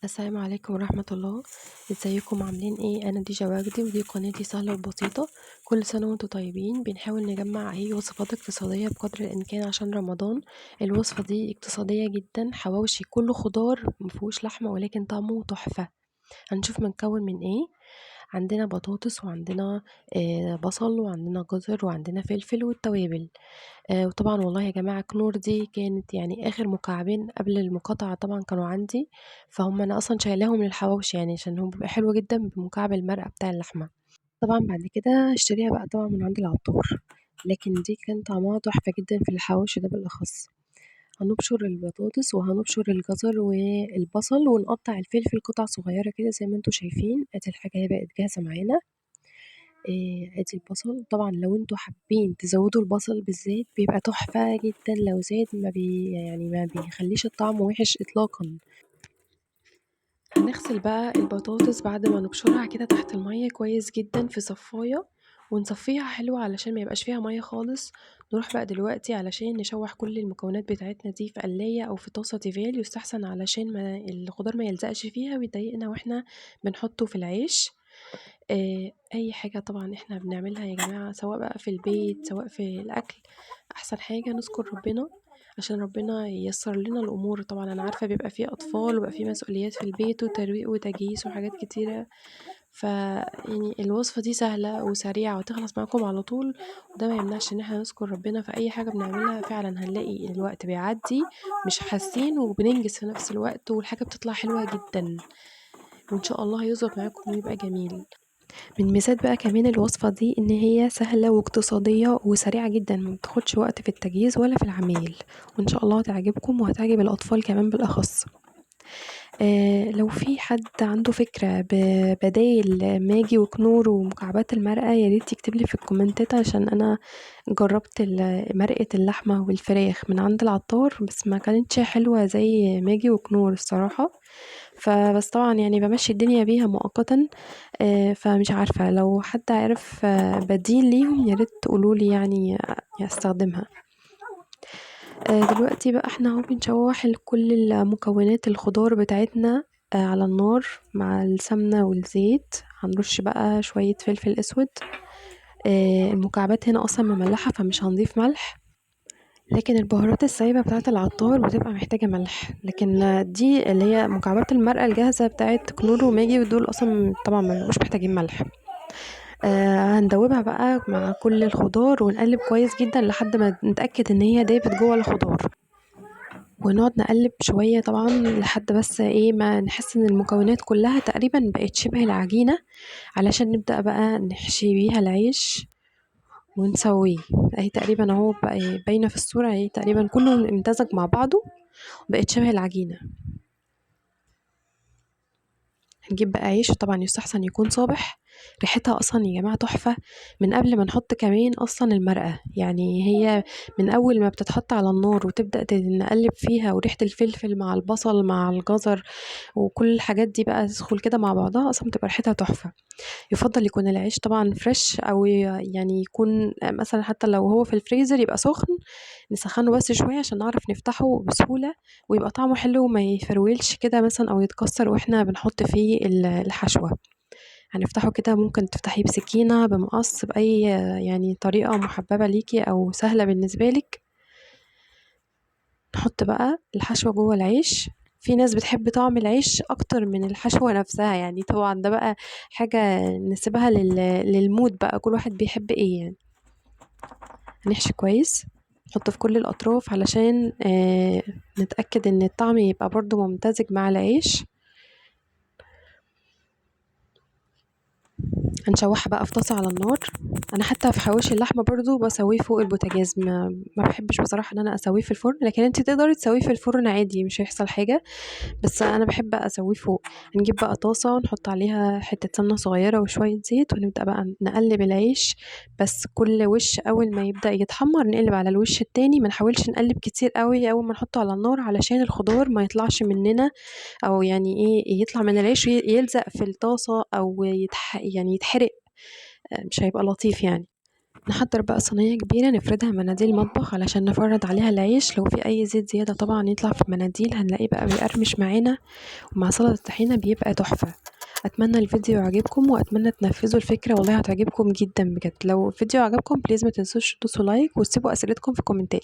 السلام عليكم ورحمة الله. ازيكم عاملين ايه؟ انا ديجا وجدي، ودي قناتي سهلة وبسيطة. كل سنة وانتم طيبين. بنحاول نجمع اي وصفات اقتصادية بقدر الامكان عشان رمضان. الوصفة دي اقتصادية جدا، حواوشي كله خضار مفيهوش لحمة ولكن طعمه تحفة. هنشوف متكون من ايه. عندنا بطاطس، وعندنا بصل، وعندنا جزر، وعندنا فلفل والتوابل. وطبعا والله يا جماعة كنور دي كانت اخر مكعبين قبل المقاطعة طبعا كانوا عندي، فهم انا اصلا شايلاهم للحواوشي عشان هو بيبقى حلو جدا بمكعب المرقة بتاع اللحمة. طبعا بعد كده اشتريها بقى طبعا من عند العطار، لكن دي كان طعمها تحفة جدا في الحواوشي ده بالاخص. هنبشر البطاطس وهنبشر الجزر والبصل، ونقطع الفلفل قطع صغيرة كده زي ما انتم شايفين. ادي الحاجة هي بقت جاهزة معانا. ادي البصل. طبعا لو انتوا حابين تزودوا البصل بالزيت بيبقى تحفة جدا، لو زاد ما بيخليش الطعم وحش اطلاقا. هنغسل بقى البطاطس بعد ما نبشرها كده تحت المية كويس جدا في صفاية، ونصفيها حلو علشان ما يبقاش فيها مية خالص. نروح بقى دلوقتي علشان نشوح كل المكونات بتاعتنا دي في قلاية او في طاسة تيفال، يستحسن علشان ما الخضار ما يلزقش فيها ويضايقنا واحنا بنحطه في العيش. اي حاجة طبعا احنا بنعملها يا جماعة، سواء بقى في البيت سواء في الاكل، احسن حاجة نذكر ربنا عشان ربنا ييسر لنا الامور. طبعا انا عارفة بيبقى فيه اطفال وبيبقى فيه مسؤوليات في البيت وترويق وتجهيز وحاجات كتيرة، ف الوصفة دي سهلة وسريعة وتخلص معاكم على طول، وده ما يمنعش ان احنا نذكر ربنا في اي حاجة بنعملها. فعلا هنلاقي الوقت بيعدي مش حاسين، وبننجز في نفس الوقت، والحاجة بتطلع حلوة جدا، وان شاء الله هيظبط معاكم ويبقى جميل. من ميزات بقى كمان الوصفة دي ان هي سهلة واقتصادية وسريعة جدا، ما بتاخدش وقت في التجهيز ولا في العميل، وان شاء الله هتعجبكم وهتعجب الاطفال كمان بالاخص. لو في حد عنده فكرة ببدايل ماجي وكنور ومكعبات المرقة يا ريت يكتب لي في الكومنتات، عشان انا جربت مرقة اللحمة والفراخ من عند العطار بس ما كانتش حلوة زي ماجي وكنور الصراحة. فبس طبعا بمشي الدنيا بيها مؤقتا، فمش عارفة لو حد عرف بديل ليهم يا ريت تقولوا لي استخدمها. دلوقتي بقى احنا اهو بنشوح كل المكونات الخضار بتاعتنا على النار مع السمنة والزيت. هنرش بقى شوية فلفل اسود. المكعبات هنا اصلا مملحة فمش هنضيف ملح، لكن البهارات السايبة بتاعة العطار بتبقى محتاجة ملح، لكن دي اللي هي مكعبات المرقة الجاهزة بتاعة كنور وماجي ودول اصلا طبعا ما بيبقوش محتاجين ملح. هندوبها بقى مع كل الخضار ونقلب كويس جدا لحد ما نتأكد ان هي دابت جوه الخضار، ونقعد نقلب شوية طبعا لحد بس ما نحس ان المكونات كلها تقريبا بقت شبه العجينة، علشان نبدأ بقى نحشي بيها العيش ونسويه. اهي تقريبا اهو بقى باينة في الصورة، اهي تقريبا كله امتزج مع بعضه وبقت شبه العجينة. هنجيب بقى عيش، طبعا يستحسن يكون صابح، ريحتها اصلا يا جماعة تحفة من قبل ما نحط كمان اصلا المرقة، هي من اول ما بتتحط على النار وتبدأ نقلب فيها، وريحة الفلفل مع البصل مع الجزر وكل الحاجات دي بقى تدخل كده مع بعضها، اصلا بتبقى ريحتها تحفة. يفضل يكون العيش طبعا فريش، او يكون مثلا حتى لو هو في الفريزر يبقى سخن، نسخنه بس شوية عشان نعرف نفتحه بسهولة ويبقى طعمه حلو وما يفرولش كده مثلا او يتكسر واحنا بنحط فيه الحشوة. هنفتحه كده، ممكن تفتحيه بسكينة، بمقص، بأي طريقة محببة ليكي أو سهلة بالنسبة لك. نحط بقى الحشوة جوه العيش. في ناس بتحب طعم العيش أكتر من الحشوة نفسها، طبعا ده بقى حاجة نسيبها للمود بقى، كل واحد بيحب ايه. هنحشي كويس، نحطه في كل الأطراف علشان نتأكد إن الطعم يبقى برضو ممتزج مع العيش. هنشوحها بقى في طاسة على النار. أنا حتى في حواوشي اللحمة برضو بسويه فوق البوتاجاز، ما بحبش بصراحة إن أنا أسويه في الفرن، لكن انتي تقدري تسويه في الفرن عادي مش هيحصل حاجة، بس أنا بحب أسويه فوق. هنجيب بقى طاسة ونحط عليها حتة سمنة صغيرة وشوية زيت، ونبدأ بقى نقلب العيش، بس كل وش أول ما يبدأ يتحمر نقلب على الوش التاني، ما نحاولش نقلب كتير قوي أول ما نحطه على النار علشان الخضار ما يطلعش مننا، أو يطلع من العيش ويلزق في الطاسة أو يتحرق، مش هيبقى لطيف. نحضر بقى صينية كبيرة نفردها مناديل مطبخ علشان نفرد عليها العيش، لو في اي زيت زيادة طبعا يطلع في المناديل هنلاقيه بقى بيقرمش معانا، ومع سلطة الطحينة بيبقى تحفة. اتمنى الفيديو يعجبكم واتمنى تنفذوا الفكرة، والله هتعجبكم جدا بجد. لو الفيديو عجبكم please ما تنسوش تدوسوا like وتسيبوا اسئلتكم في الكومنتات.